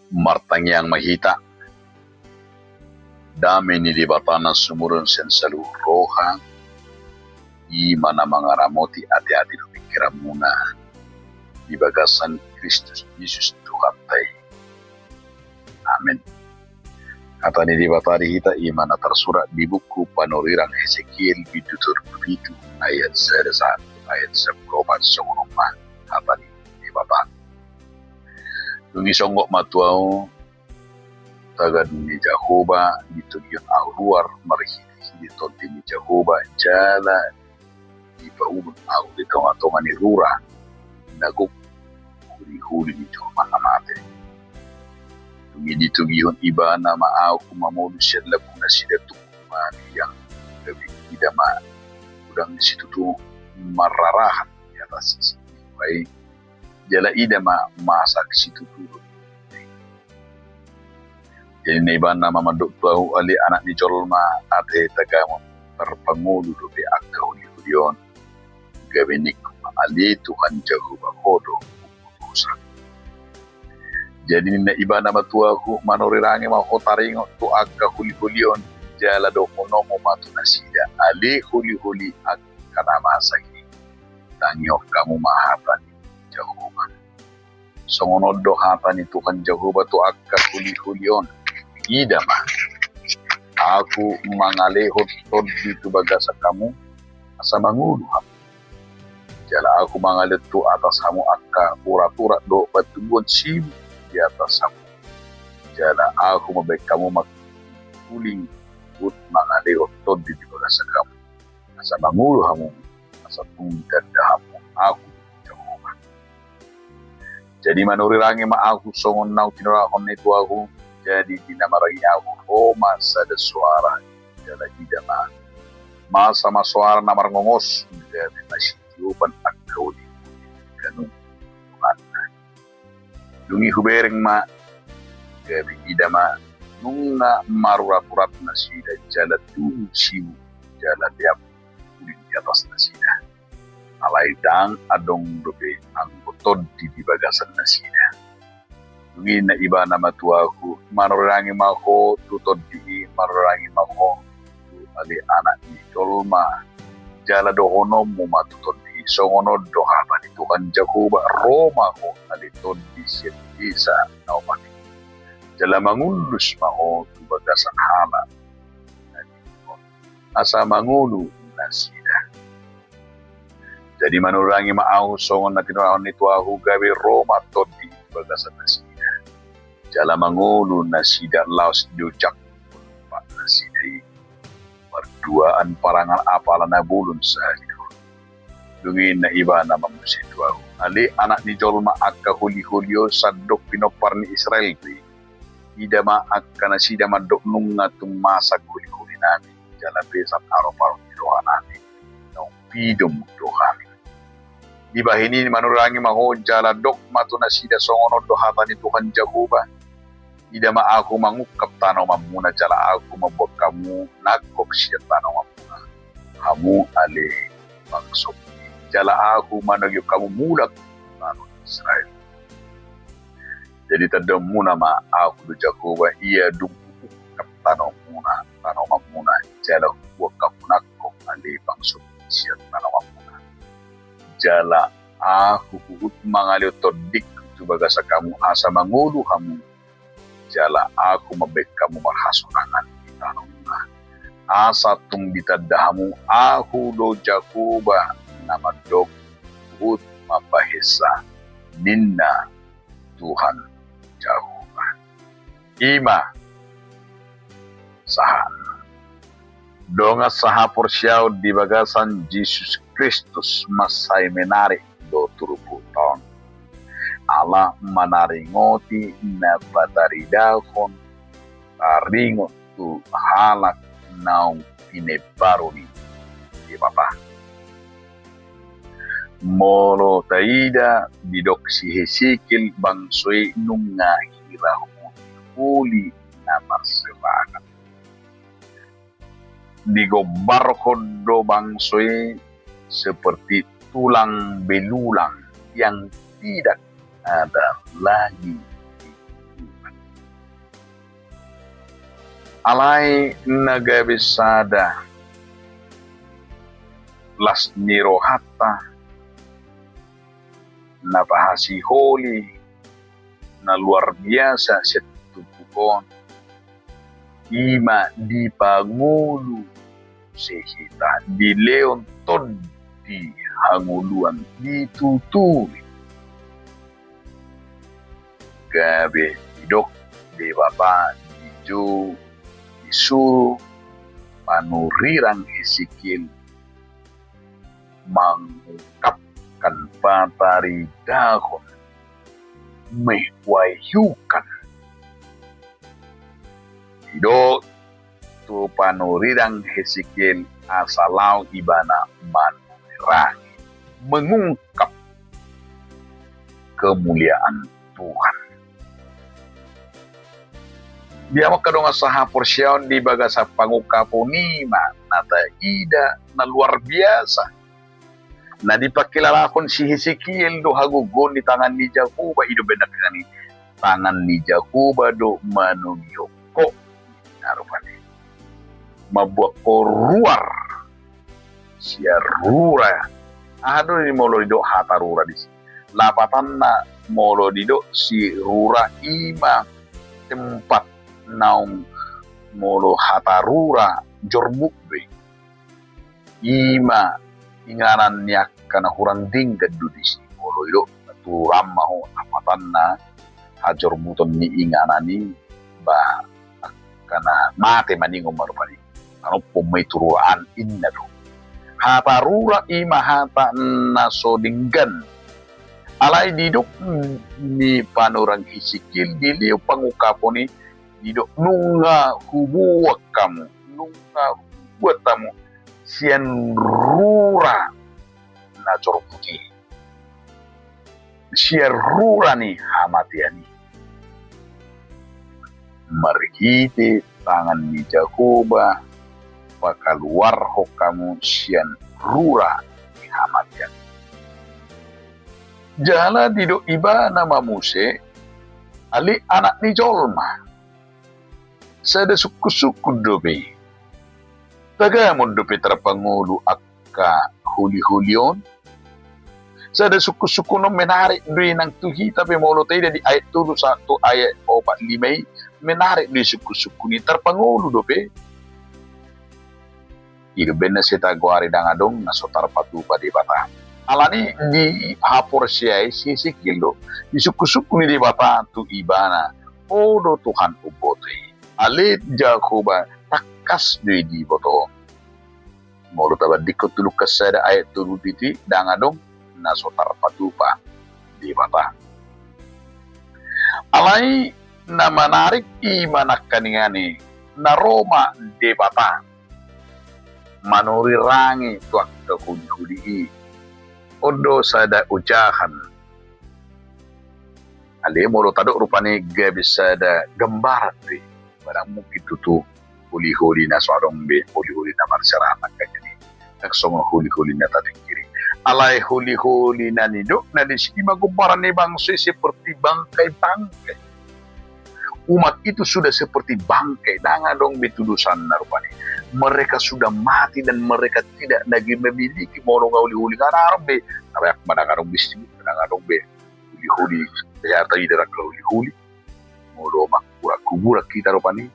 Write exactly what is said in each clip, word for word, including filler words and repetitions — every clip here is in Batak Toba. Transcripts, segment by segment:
Martangiang ma hita. Dame ni Debata na sumurung sian saluhut roha, i ma na mangaramoti ateate dohot pingkiranmuna di bagasan Kristus Jesus Tuhanta i. Amen. Hata ni Debata di hita i ma na tarsurat di buku panurirang Hesekiel bindu tolu pulu pitu ayat sada sahat tu ayat sampulu opat. Songon on ma hata ni Debata. Dung i songgop ma tu ahu tagan ni Jahowa, ditogihon ahu ruar marhitehite Tondi ni Jahowa, jala dipaulun ahu di tongatonga ni rura na gok hulihuli ni jolma na mate. Dung i ditogihon ibana ma ahu mamolus sian lambungnasida tung ma biang, gabe ida ma godang situtu marrarahan di atas sisi ni rura i, jala ida ma masak situtu. Jadi ninna ibana ma mandok tu ahu, ale anak ni jolma, ate tagamon, tarpangolu dope angka holiholi on? Gabe ningku ma, ale Tuhan Jahowa, ho do umbotosa. Jadi ninna ibana ma tu ahu, manurirangi ma ho taringot tu angka holiholi on, jala dohononmu ma tu nasida, ale holiholi angka na masak i, tangihon hamu ma hata ni Jahowa. Songon on do hata ni Tuhan Jahowa tu angka holiholi on, ida ma, ahu mangalehon tondi tu bagasan hamu, asa mangolu hamu. Jala ahu mangalehon tu atas hamu angka uraturat dohot batubuan sibu di atas hamu. Jala ahu mambahen hamu mangkuling huhut mangalehon tondi di bagasan hamu, asa mangolu hamu, asa tung ditanda hamu ahu Jahowa. Jadi manurirangi ma ahu songon naung tinuranghon ni Tuhanku. Jadi di na marangi ahu ro ma sada soara, jala ida ma, masa ma soara na marngongos, gabe masitiopan angka uli ganup. Dung i hubereng ma, gabe ida ma, nunga maruraturat nasida jala tubu sibu, jala leap uling di atas nasida. Alai ndang adong dope anggo tondi di bagasan nasida. Dung i ninna ibana ma tu ahu, manurirangi ma ho tu tondi i, manurirangi ma ho tu ale anak ni jolma, jala dohononmu ma tu tondi i, songon on do hata ni Tuhan Jahowa, ro ma ho ale tondi sian desa na opat i, jala mangullus ma ho tu bagasan halak na dihut on, asa mangolu nasida. Jadi manurirangi ma ahu songon na tinuranghon ni Tuhanku, gabe ro ma tondi i tu bagasan nasida. Jala mangolu nasida laos diojak umpat nasida i, marduaan parangan apala na bolon sahali on. Dung i ninna ibana ma muse tu ahu, ale anak ni jolma, angka holiholi on sandok pinompar ni Israel do i. Ida ma angka nasida mandok, nunga tung masak holiholinami, jala pesan aroparon ni rohanami, naung pidom do hami. Dibahen i manurirangi ma ho jala dok ma tu nasida, songon on do hata ni Tuhan Jahowa, ida ma ahu mangungkap tanomanmuna, jala ahu mambuat hamu nangkok sian tanomanmuna, hamu ale bangso, jala ahu manogihon hamu mulak tu tano Israel. Jadi tandaonmuna ma, ahu do Jahowa, ia dung huungkap tanomanmuna, tanomanmuna, jala hubuat hamu nangkok ale bangso sian tanomanmuna. Jala ahu huhut mangalehon tondingku tu bagasan hamu asa mangolu hamu, jala ahu mambahen hamu marhasonangan di tano muna, asa tung ditanda hamu ahu do Jahowa na mandok, huhut mambahensa, ninna Tuhan Jahowa. I ma sahatna. Dongan sahaporseaon di bagasan Jesus Kristus, mansai menarik do turpukta on. Ala manaringoti na pataridahon taringot tu halak naung pinembaru ni Debata. Molo taida, didok si Hesekiel, bangso i nunga hira holiholi na marserangan. Digombarhon do bangso i seperti tulang belulang yang tidak ada lagi di Tuhan. Alai na gabe sada las ni rohanta, na pahasiholi na luar biasa sian turpuk on, i ma dipangolu se hita, dilehon tondi hangoluan, dituturi. Gabe didok Debata dijou, disuru panurirang Hesekiel mangungkapkan, pataridahon, mewahyukan. Didok tu panurirang Hesekiel asa laho ibana manurirangi, mengungkap kemuliaan Tuhan. Dia maka dongan sahaporseaon, di bagasan pangungkapon i ma na taida na luar biasa. Na dipangkilalahon si Hesekiel do hagogoon ni tangan ni Jahowa, i do umbahen nangkaningan i, tangan ni Jahowa do manogihon ho. Na rupani mambuat ho ruar sian rura. Aha do i molo didok hata rura disi? Lapatanna molo didok si rura i ma tempat naung molo hata rura jorbut do i. I ma inganan ni angka na hurang denggan do disi. Molo didok tu rura ma ho, lapatanna hajorbuton ni inganan i, ba angka na mate maningon ma rupani. Tanophon ma i tu rura an, inna do. Hata rura i ma hata na so denggan. Alai didok ni panurirang Hesekiel, dilehon pangungkapon i, didok nunga hubuat hamu, nunga hubuat hamu sian rura na jorbut i, sian rura ni hamatean i. Marhite tangan ni Jahowa pakaluarhon hamu sian rura ni hamatean i. Jala didok ibana ma muse, ale anak ni jolma, sada sungkunsungkun dope i. Tagamon dope tarpangolu angka holiholi on. Sada sungkunsungkun on menarik do i nang tu hita pe, molo taida di ayat tolu sahat tu ayat opat lima i, menarik do i sungkunsungkun i, tarpangolu dope. I do umbahen na sai tagoari dang adong na so tarpatupa Debata. Alani i dihaporseai si Hesekiel do, disungkunsungkun ni Debata tu ibana, o do Tuhan umboto i, ale Jahowa tangkas do i dibotoon. Molo tabandingkon tu Lukas sada ayat tolu pitu i, dang adong na so tarpatupa Debata. Alai na manarik i ma nangkaningan i, na ro ma Debata manurirangi tu angka holiholi i. On do sada ojahan. Ale molo tadok rupani gabe sada gambaran do i. Barang mungkin tutu holiholi na so adong be, holiholi na marserahan nangkaningan i, ndang songon holiholi na tatingkiri. Alai holiholi na nidok na disi i ma gombaran ni bangso i seperti bangkai-bangkai. Umat itu sudah seperti bangkai, dang adong be tudosanna rupani. Mereka sudah mati dan mereka tidak lagi memiliki, molo nga holiholi nga dang adong be. Tabayak ma dang adong be, dang adong be holiholi. Ternyata i dang adong holiholi. Molo mangkurak kuburan hita rupani,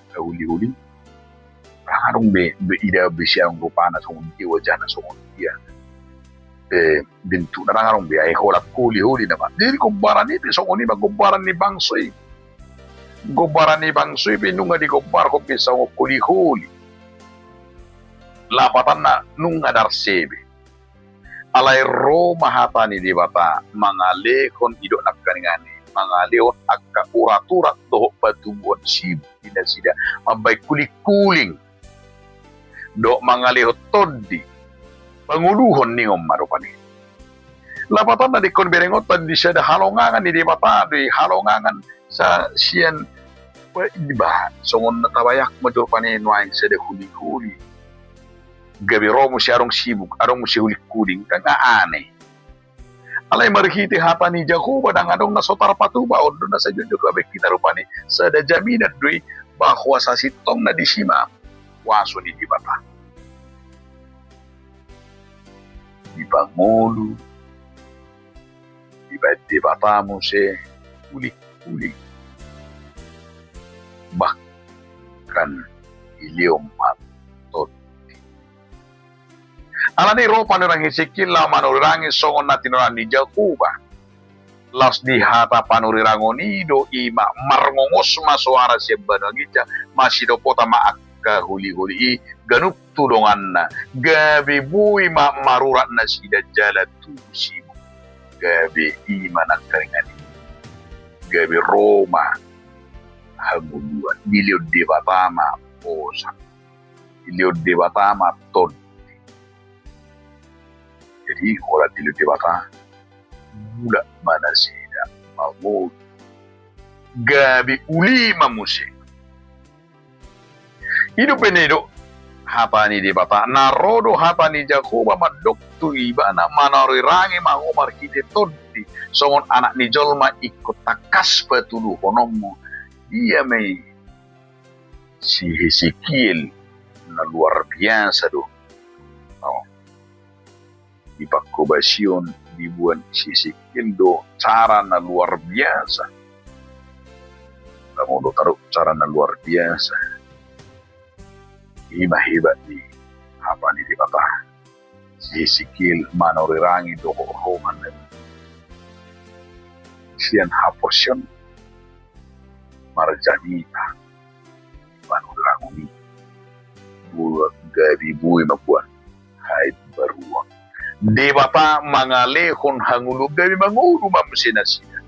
nga holiholi. Dang adong be, be ida be sian rupana songon dia, wajahna songon dia, eh, bentukna dang adong be, ai holan holiholi nama. Jadi gombaran i pe songon i ma gombaran ni bangso i. Gombaran ni bangso i pe nunga digombarhon be songon holiholi. Lapatanna nunga darse be. Alai ro ma hata ni Debata mangalehon, didok nangkaningan i, mangalehon angka urat-urat dohot patubuhon sibuk di nasida mambahen kuling-kuling. Dohot mangalehon tondi pangoluhon ningon ma rupani. Lapatanna dengkon berengonta di sada halongangan ni Debata do i, halongangan sa sian, ba, songon na tabayak ma jo rupani nuaeng sada holiholi. Gabe ro muse adong sibuk, adong muse kuling-kuling, kan nga aneh. Alai marhite hata ni Jahowa dang adong na so tarpatupa, on do na sai jongjong gabe hita rupani. Sada jaminan do i, bahwa sasintongna disi ma huaso ni Debata. Di pangolu, dibaen Debata muse ulinghuling, bahkan dilehon ma tondi. Alani i ro panurirang Hesekiel laho manurirangi songon na tinodoan ni Jahowa. Laos di hata panurirang on i do i ma marngongos ma soara sian banua ginjang, masidopotan ma angka holiholi i ganup tu donganna, gabe boi ma marurat nasida jala tubu sibuk. Gabe i ma nangkaningan i, gabe ro ma hangoluan, dilehon Debata ma posan, dilehon Debata ma tondi. Jadi holan dilehon Debata, mulak ma nasida mangolu, gabe uli ma muse. I do umbahen i do hata ni Debata, na ro do hata ni Jahowa mandok tu ibana, manurirangi ma ho marhite tondi, songon anak ni jolma ingkon tangkas patuluhononmu. Dia ma i? Si Hesekiel na luar biasa do. Oh. Di panghobasion diboan si Hesekiel do cara na luar biasa. Molo taruhon cara na luar biasa, i ma hebat ni hata ni Debata. Si Hesekiel manurirangi dohot roha na sian haporseaon marjamita. Panurirang on i, boha gabe boi ma boan haimbaruon. Debata mangalehon hangoluan, gabe mangolu ma muse nasida.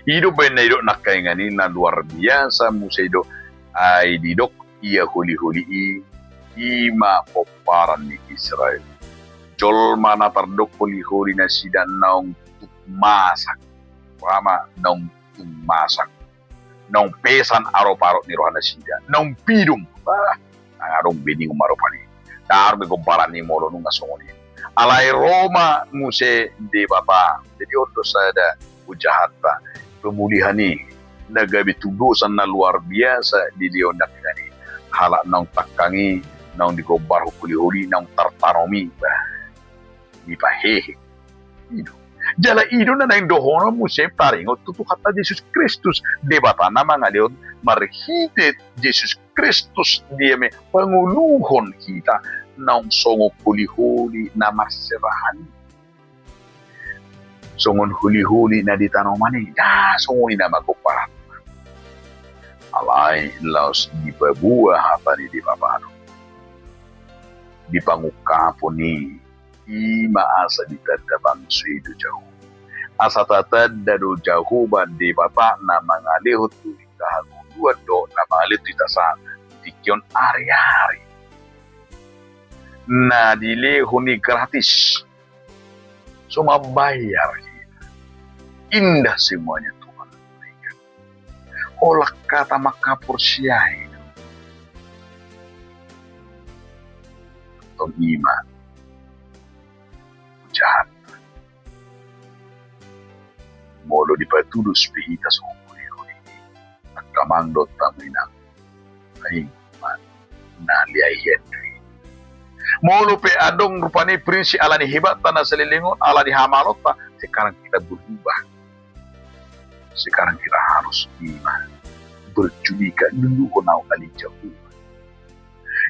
I do umbahen na didok nangkaningan i na luar biasa muse i do, ai didok ia holiholi i, i ma pomparan ni Israel. Jolma na tardok holiholi nasida naung tung masak, umpama naung tung masak, naung pesan aroparot ni roha nasida, naung pidong. Bah, nang adong be ningon ma rupani. Nang adong be gomparan ni molo nunga songon i. Alai ro ma muse Debata. Jadi on do sada ujahanta, pemulihan i na gabe tudosan na luar biasa dilehon nangkaningan i. Halak naung tangkang i, naung digombarhon holiholi, naung tartanom i, bah, dipahehe. I do. Jala i do na naeng dohonon muse taringot tu Tuhanta Jesus Kristus, Debata na mangalehon marhite Jesus Kristus, dia ma i pangoluhon hita naung songon holiholi na marserahan i. Songon holiholi na ditanoman i, ah, songon i nama gomparan. Alai laos dipaboa hata ni Debata do. Di pangungkapon i, i ma asa ditanda bangso i do Jahowa. Asa tatanda do Jahowa Debata na mangalehon tu hita hangoluan dohot na mangalehon tu hita sahat di tingki on ari-ari. Na dilehon i gratis. So mambayar hita. Indah semuanya Tuhan memberikan. Holan hata manghaporseai do. Tong i ma ujahanta. Molo dipatudos pe hita songon holiholi i, angka amang dohot inang, ai ma na leai hian do i. Molo pe adong rupani prinsip ala ni hebatta na saleleng on, ala ni hamalonta, sekarang kita berubah. Sekarang kita harus i ma berjudika luluhon au ale Jahowa.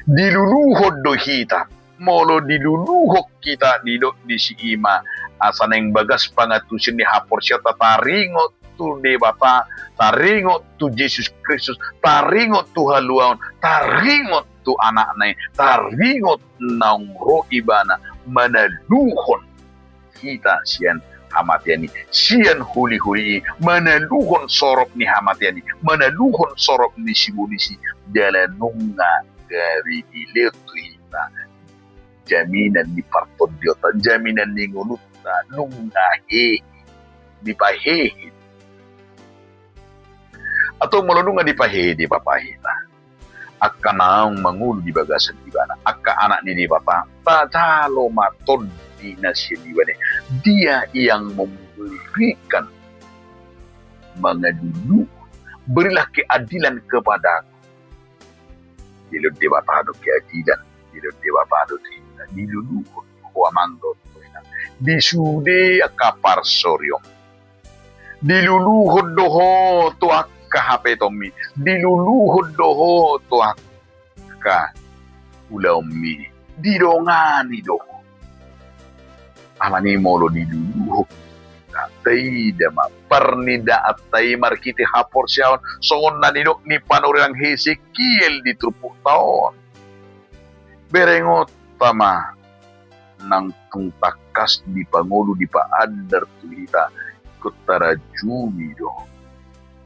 Diluluhon do hita. Molo diluluhon hita, didok disi i ma asa naeng bagas pangantusion ni haporseaonta taringot tu Debata, taringot tu Jesus Kristus, taringot tu haluaon, taringot tu Anakna i, taringot naung ro Ibana manaluhon hita sian hamatean i, sian holiholi i, manaluhon sorop ni hamatean i, manaluhon sorop ni sibolis i, jala nunga gabe dilehon tu hita jaminan ni partondionta, jaminan ni ngolunta, nunga hehe, dipahehe. Atau molo nunga dipahehe Debata hita, angka naung mangolu di bagasan Ibana, angka anak ni Debata, tajalo ma tondi na sian Ibana. Dia yang memberikan, mangaluluhon, Berilah keadilan kepadaku. Dilehon Debata do keadilan, dilehon Debata do tu hita, diluluhon ho amang dohot ho inang. Di sude angka parsorion, diluluhon do ho tu angka hapetonmi, diluluhon do ho tu angka ulaonmi, didongani do ho. Alani molo diluluhon, taida ma parnidaanta i marhite haporseaon, songon na nidok ni panurirang Hesekiel di turpukta on. Berengonta ma, nang tung tangkas dipangolu, dipaandar tu hita, ingkon tarajumi do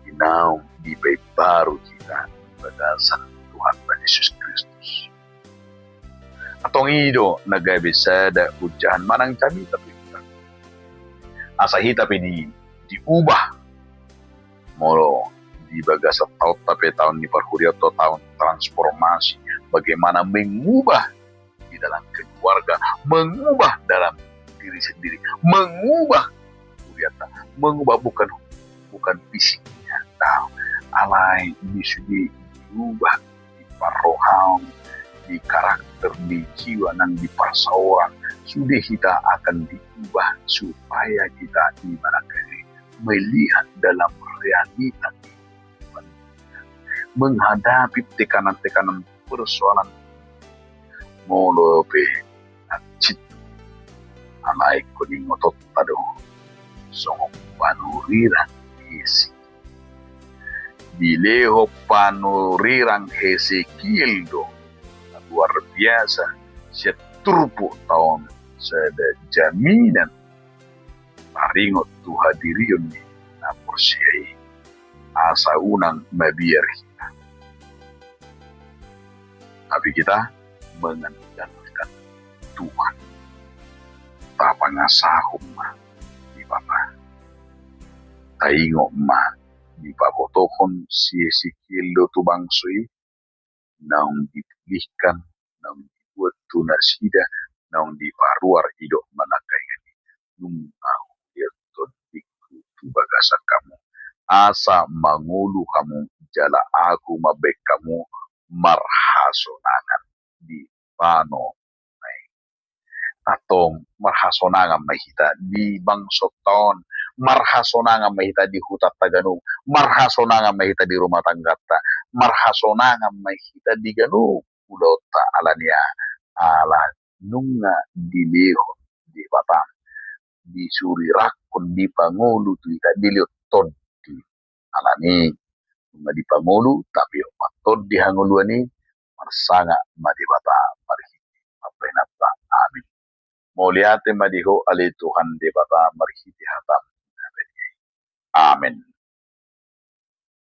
di naung dipaimbaru hita di bagasan Tuhanta Jesus Kristus. Antong i do na gabe sada hunjahan manang jamita pe hita. Asa hita pe di, diubah. Molo di bagasan taonta pe taon ni parhuriaon do taon transformasi, bagaimana mengubah di dalam keluarga, mengubah dalam diri sendiri, mengubah huriatta, mengubah bukan, bukan fisiknya. Nah, alai di sude diubah di parrohaon, di karakter, di jiwa nang di parsaoran, sude hita akan diubah supaya hita i manangkaningan melihat dalam realita kehidupan, menghadapi tekanan-tekanan persoalan. Molo pe hansit, alai ingkon ingotonta do songon panurirang Hesekiel. Dilehon panurirang Hesekiel do na luar biasa sian turpukta on, sada jaminan taringot tu hadirion ni na porsea i, asa unang mabiar hita. Tapi kita mengandalkan Tuhan. Tapangasahon ma Debata. Taingot ma, dipabotohon si Hesekiel do tu bangso i, naung dipulihkan, naung dibuat tu nasida, naung diparuar, didok manangkaningan i: Nunga huliat tondingku tu bagasan hamu, asa mangolu hamu, jala ahu mambahen hamu marhasonangan di tano i. Antong marhasonangan ma hita di bangsonta on, marhasonangan ma hita di hutanta ganup, marhasonangan ma hita di rumah tangganta, marhasonangan ma hita di ganup ulaonta, alani i ala nunga dilehon Debata, disurirangkon, dipangolu tu hita, dilehon tondi. Alani i, nunga dipangolu, tapiok ma tondi hangoluan i, marsangap ma Debata marhite pambahenanta. Amin. Mauliate ma di Ho ale Tuhan Debata marhite hataM na badia i. Amin.